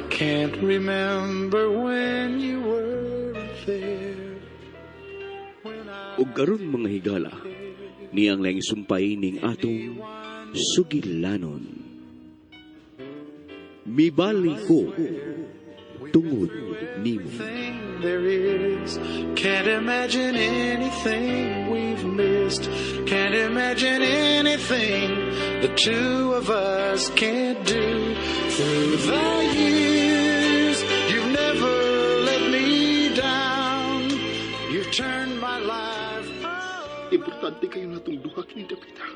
Can't remember when you weren't there. When I Ug karon, mga higala, niyang laing sumpay ning atong sugilanon. Mibali ko tungod nimo. Thing there is. Can't imagine anything we've missed. Can't imagine anything the two of us can't do. Through the years, you've never let me down. You've turned my life Importante kaayo natong duha kini, dapita.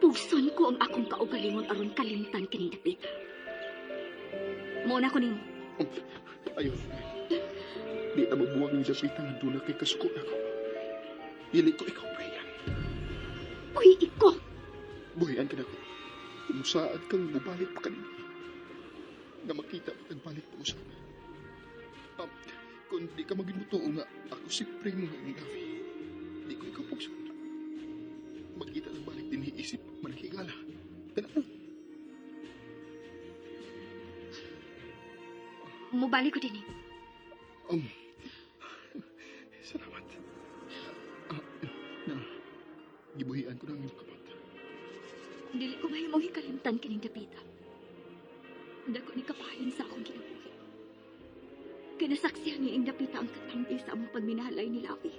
Pugson ko ang akong kaugalingon aron kalimtan kining dapita. Mao na ko nimo. Ayo. Di ta magbuwag ni dapita nga duna kay kasuko nako. Dili ko ikaw buhian. Uy, iko. Buhian ka nako. Musaad kang mubalik pa kanini. Nga makita pa kag balik pa usab. Kung di ka magimutuo nga ako si Primo nga imong labi, di ko ikaw pugson. Magkita ng balik din isip mananghigala. Kana. Mubalik ko din eh. Salamat. Na, gibuhian ko na ang imong kamot. Dili ko mahimong hikalimtan kining dapita. Dako ni kapahin sa akong kinabuhi. Kinasaksihan ni ing dapita ang katampi sa among pagminahalay ni Lavi.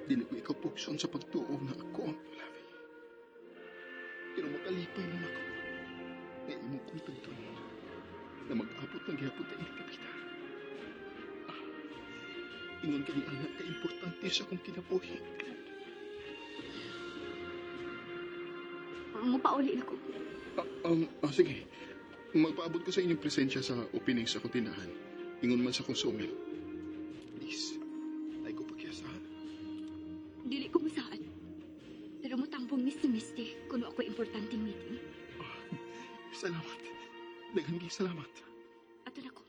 Dili ko ikaw pugson sa pagtuo nga ako ang imong labi. Pero makalipay man ako nga imo kong tagdon na mag-abot ng gihapon ta ining dapita. Ingon kani anak ka-importante sa akong kinabuhi. Mupauli na ko. Sige. Magpaabot ko sa inyong presensya sa opening sa akong tindahan. Ingon man sa akong sawmill. Please, ay ko pakiyasahan. Dili ko masaad. Pero mutambong ni si Misty kuno ako importanteng meeting. Salamat. Daghan kay salamat. Ato na ko.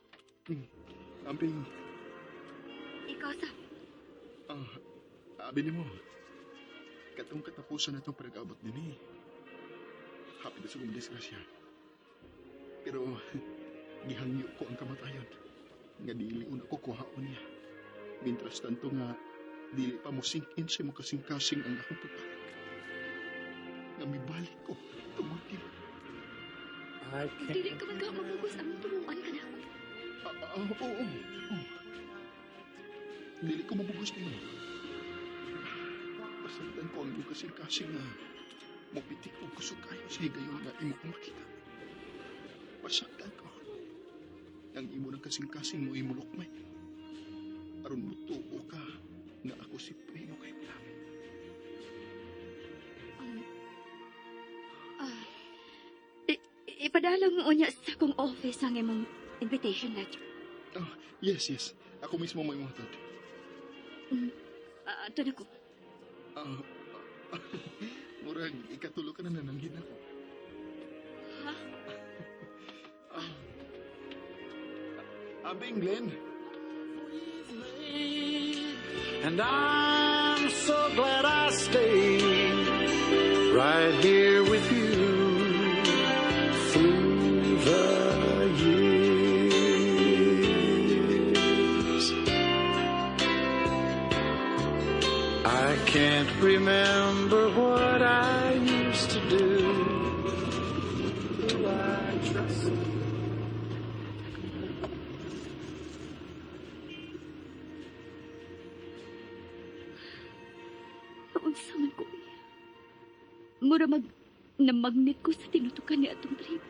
Amping, Ikaw sa abi nimo. Katong katapusan na itong pinag-abot din eh. Happy na sa kong disgrasya. Pero, gihangyo ko ang kamatayon. Nga dili una ko kuhaon niya. Mientras tanto nga, dili pa mo sink in sa imong kasing-kasing ang akong pagbalik. Nga mibalik ko tungod nimo. I can't Dili ka man ka mabugos aron tumuan ka nako. Oo. Dili ko mabugos nimo. Pasagdan ko ang iyong kasing-kasing nga mopitik og kusog kayo sa higayon nga imo kong makita. Pasagdan ko ang imo ng kasing-kasing mo imulokmay. Aron mo tuo ka nga ako si Primo kay Labi. Ipadala mo unya sa akong office ang imong invitation letter. Oh, yes. Ako mismo may mohatod. Ato na ko. Murag, ikatulo ka na nananghid ako. Ha? Abing, Glenn. And I'm so glad I stayed right here with you through the years. I can't remember what I used to do. Do I trust? Unsa man ko eh. Mura mag namagnet ko sa tinutukan ni atong trip.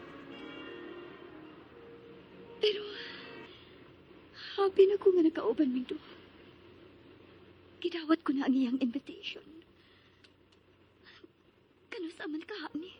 Pero happy na ko nga nakauban ming duha. Gidawat ko na ang iyang invitation. Kanus-a man kaha ni?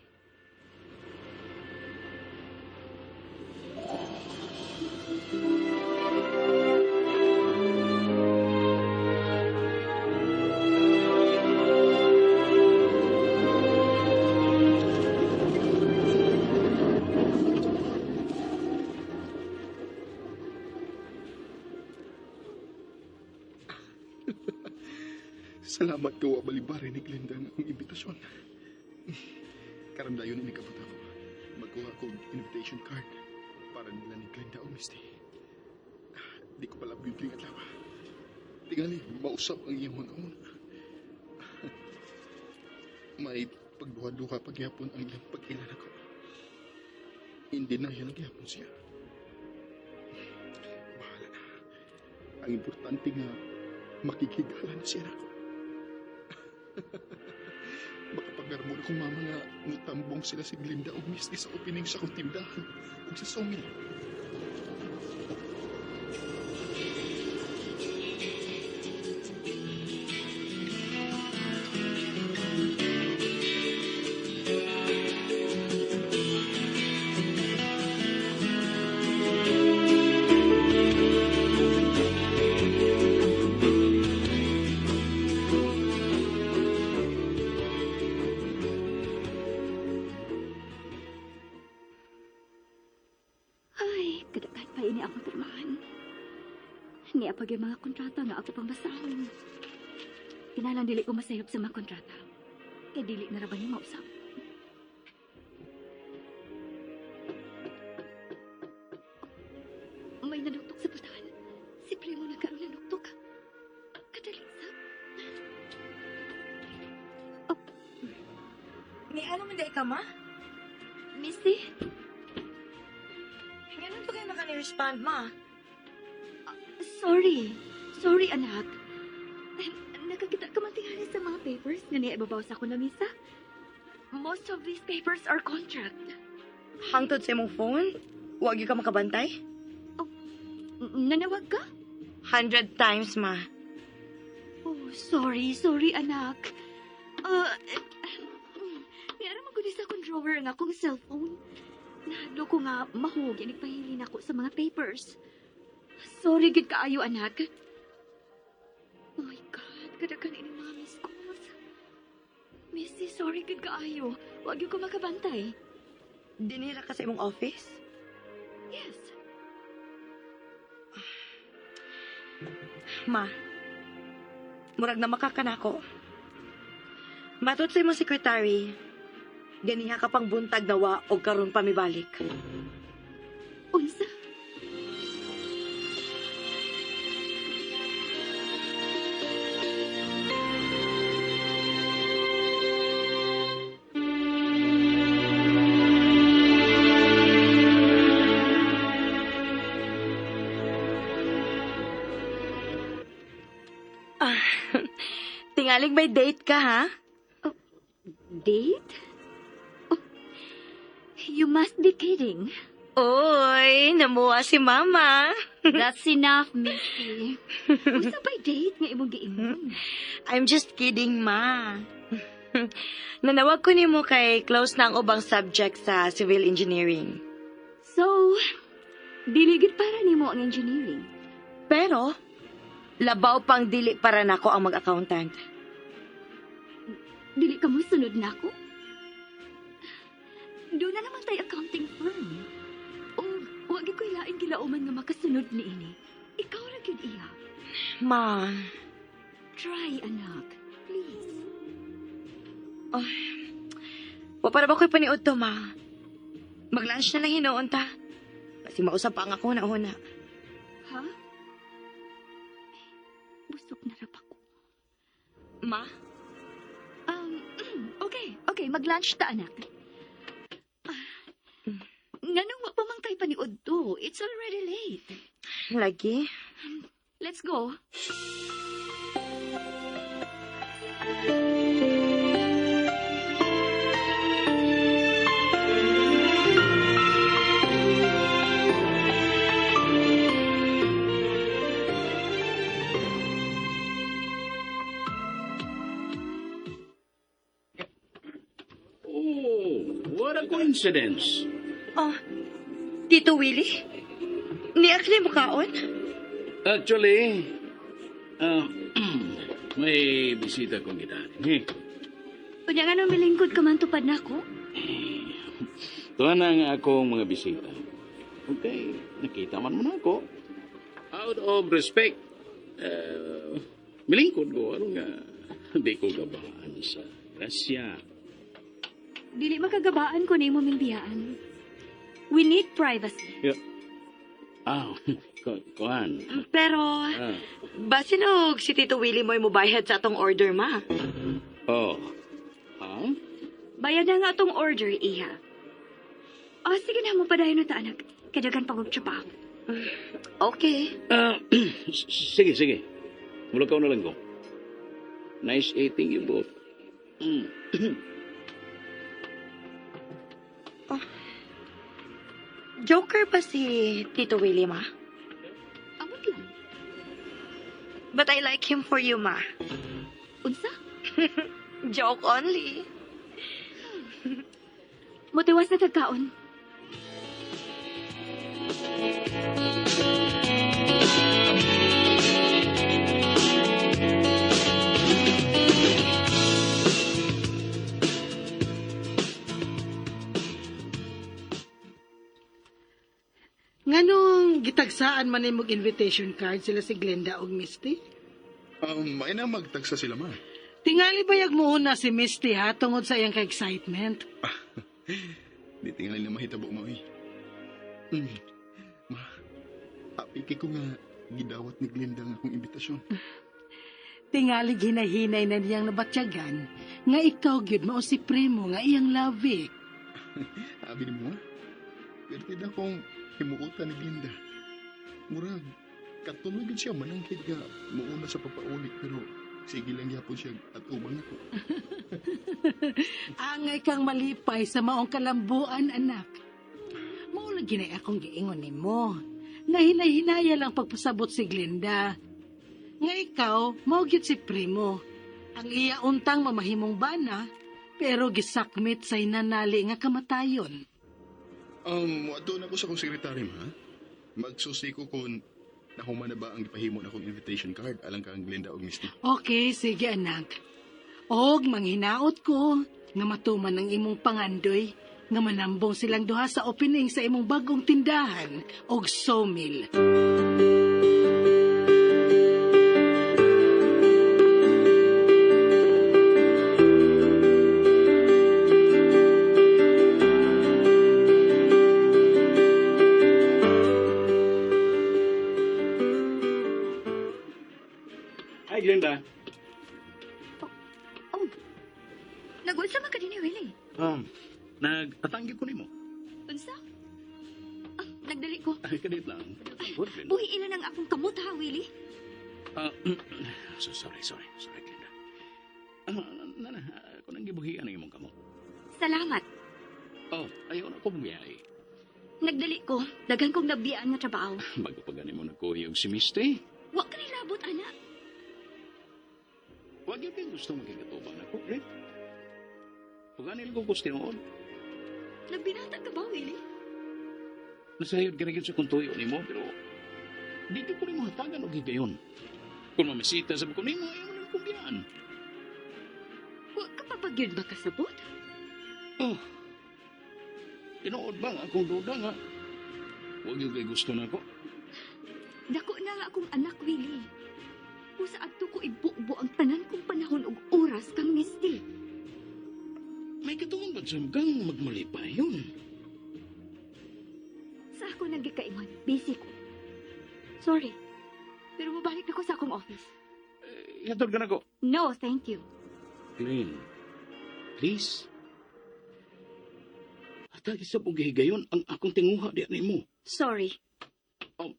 Salamat ka, balibari ni Glenda ang akong imbitasyon. Karon dayon ini kabot ako. Magkuha ko og invitation card para nila ni Glenn. Misty. Di ko palab gyud kining adlaw. Tingali, mausap ang iyong huna-huna. May pagduha-duha pagyapon ang iyang pag-ila nako. Hindi na yan gyapon siya. Bahala na. Ang importante nga, makighigala na siya nako. Makapagarbo na kong mama nga nitambong sila si Glinda o Misty sa opening sa akong tindahan ug sa sawmill. Ay, kadaghan pa ini akong pirmahan. Niya pag yung mga kontrata nga ako pang basahon. Kinalang dili ko masayop sa mga kontrata. Kay dili na ra ba ni mausap? May nanuktok sa pultahan. Si Primo nagkaroon nanuktok. Kadali sa. Ni ano man di ka, ma? Missy, Ganun pa kayo makani-respond, ma? Sorry. Sorry, anak. Nakakita ka man tingali sa mga papers nga niibabaw sa akong lamisa. Most of these papers are contract. Hangtod sa imong phone? Huwag yun ka makabantay? Nanawag ka? 100 times, ma. Oh, sorry. Sorry, anak. Meron mo sa akong drawer ang akong cellphone. Nahadlo ko nga mahug, nagpahilin ako sa mga papers. Sorry, gid kaayo, anak. Oh my God, kadaghan ini mga missed calls. Missy, sorry gid kaayo. Wag gyud ko makabantay. Dinira ka sa imong office? Yes. Ma, murag na makakanako. Matod sa imong secretary, ganiha ka pang buntag nawa o karon pa mibalik. Unsa? Ah, tingaling may date ka, ha? Date? Oh, you must be kidding. Oy, namuha si mama. That's enough, Missy. Unsa ba'y date nga imong giingon? I'm just kidding, ma. Nanawag ko nimo kay close na ang ubang subject sa civil engineering. So, dili gid para nimo ang engineering. Pero, labaw pang dili para nako ang mag-accountant. Dili ka mo sunod nako. Doon na naman tayo accounting firm. O, wag ko ilaing gilauman nga makasunod ni ini. Ikaw ra gyud iya. Ma, Try, anak. Please. wa para ba ko'y paniud to, ma? Mag-lunch na lang hinoon ta. Kasi mausap pa ang ako na una. Ha? Busog na rap ako. Ma? Okay, mag-lunch ta, anak. Ah, nganong wa pa man kay paniud to? It's already late. Lagi? Let's go. Oh, what a coincidence. Oh, Tito Willie? Ni-actually mo kaon? Actually, may bisita kong kita. Eh, Unya nga nung milingkod ka man tupad na ako. Tuwa na nga akong mga bisita. Okay, nakita man mo na ako. Out of respect, milingkod ko. Ano nga, di ko gabaan sa grasya. Dili makagabaan ko nimo ming biyaan. We need privacy. Yeah. Ah, kuan. Pero, Ah. basin og si Tito Willie mo'y mubayad sa atong order, ma. Oh. Ha? Bayad na nga atong order, iha. Oh, sige na mo padayon na ta, anak. Kadagan pag trabaho. Okay. Ah, sige, sige. Mulakaw na lang ko. Nice eating you both. Joker ba si Tito Willie, ma? Amot lang. But I like him for you, ma. Unsa? Joke only. Mutiwas na tagkaon. Nganong gitagsaan man nimog invitation card sila si Glenda og Misty? May na magtagsa sila, ma. Tingali bayag mo una si Misty ha tungod sa iyang ka-excitement. Di tingali na mahitabo mo, eh. Ma, happy kay ko nga gidawat ni Glenda ang akong imbitasyon. Tingali hinahinay na niyang nabatyagan nga ikaw gyud mao si primo nga iyang love. Abi ni mo, pero na akong himuotan ni Glenda. Murag, katuloy gid siya manangkid nga muuna sa papaulit pero sige lang gyapon siya at ubang ako. Angay kang malipay sa maong kalambuan, anak. Mao lagi na akong giingon nimo. Nga hinay-hinaya lang pagpasabot si Glenda. Nga ikaw, mao gyud si primo. Ang iya untang mamahimong bana, pero gisakmit sa inanali nga kamatayon. Wato na ko sa akong sekretary, ma. Magsusi ko kung nahuman na ba ang gipahimo na akong invitation card alang kang Glenda og Misty. Okay, sige anak. Og manghinaot ko nga matuman ang imong pangandoy nga manambong silang duha sa opening sa imong bagong tindahan og sawmill. Hi, Glenda. Oh, nag-unsa man ka din ni Willie? Nagpatanggi ko nimo. Unsa? Ah, nagdali ko. Ay, kadit lang. Good, Glenda. Buhi ilan ang akong kamot ha, Willie? Ah, so sorry, sorry. Sorry, Glenda. Ah, nana, ako nang gibuhian ang imong kamot. Salamat. Oh, ayaw na ko bumiyay. Nagdali ko. Daghan kong nabiyaan nga trabaho. Bago pa gani mo nagkuyog si Misty. Wa ka nilabot, anak. Huwag yun kayong gusto magkikatubang na ko, Glenn. Huwag ganil ko gusto noon. Nagbinata ka ba, Willie? Nasayod ka na yun sa kuntuyo ni mo, pero di ko rin mahatagan og higayon. Kung mamisita sa ko nimo, ayaw mo na kong biyaan. Wa ka pa ba gyud makasabot? Oh, tinuod ba nga akong duda nga? Huwag yun kay gusto na ko. Dako na nga akong anak, Willie. Usa adto ko ibubo ang tanan kong panahon ug oras kang Misty. May katuon ba sa kang magmalipay yun? Sa ako nagikaingon, busy ko. Sorry. Pero mabalik na ko sa akong office. Eh, Ihatod ka na ko. No, thank you. Glenn, please. Atagi sa pong gihigayon ang akong tinguha diyan nimo. Sorry. Oh,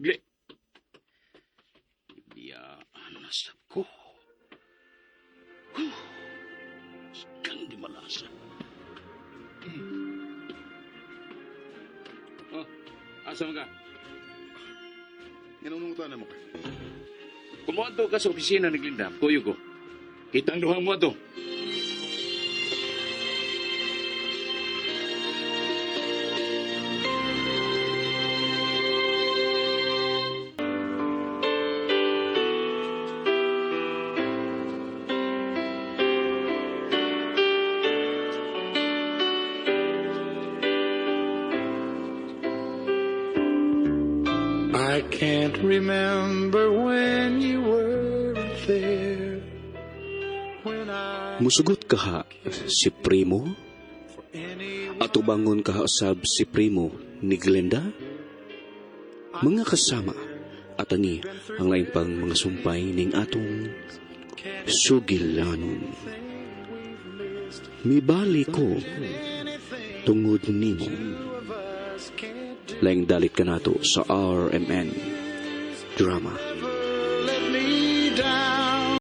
Glenn. Diya, ano nasab ko? Huh. Kang di malasa. Oh, asa man ka? Yan ang nangutana mo ka. Kumuadto ka sa opisina ni Glinda, kuyo ko. Kitang duhang mo ato. I can't remember when you weren't there. When I Musugot ka ha, si Primo? for any Atubangon ka ha sab si Primo ni Glenda? Mga kasama, atangi ang lain pang mga sumpay ning atong sugilanon. Mibali ko tungod nimo. Laing dalit kanato sa RMN Drama.